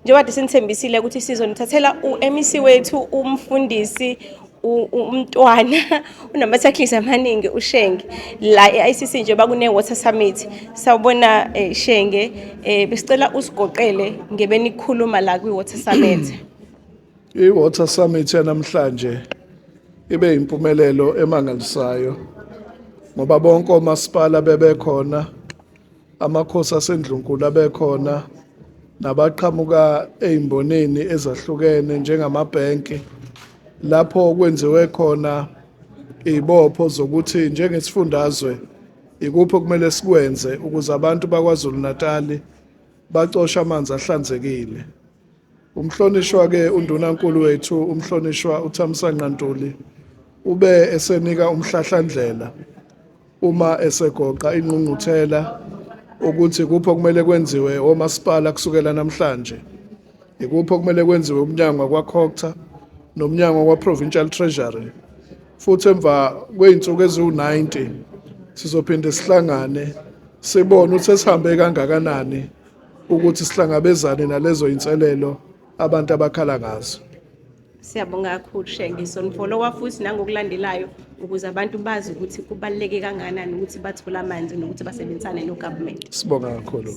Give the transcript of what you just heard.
Njengoba sinithembisile ukuthi sizonithathela u-MEC wethu, umfundisi umntwana unama-titles amaningi, uShenge, la e-ICC njengoba kune-Water Summit. Sawubona, Shenge, besicela usigoqele ngebenikhuluma la kwi-Water Summit. I-Water Summit yanamhlanje ibe impumelelo emangalisayo ngoba bonke omasipala bebekhona, amakhosi asendlunkulu abekhona, nabaqhamuka ezimbonini ezahlukene njengamabhenki, lapho kwenziwe khona izibopho zokuthi njengesifundazwe ikuphi okumele sikwenze ukuze abantu baKwaZulu Natal bacoshe amanzi ahlanzekile. Umhlonishwa ke undunankulu wethu, umhlonishwa uThamsanqa Ntuli, ube esenika umhlahlandlela uma esegoqa ingqungquthela ukuthi kuphi okumele kwenziwe omasipala kusukela namhlanje, ikuphi okumele kwenziwe umnyango kwaCogta nomnyango kwa-Provincial Treasury. Futhi emva kwey'nsuku eziwu-90 sizophinde sihlangane sibone ukuthi sesihambe kangakanani ukuthi sihlangabezane nalezo inselelo abantu abakhala ngazo. Siyabonga kakhulu, Shenge. Sonifollowa futhi nangokulandelayo ukuze abantu bazi ukuthi kubaluleke kangakanani ukuthi bathole amanzi nokuthi basebenzisane no-government. Sibonga kakhulu.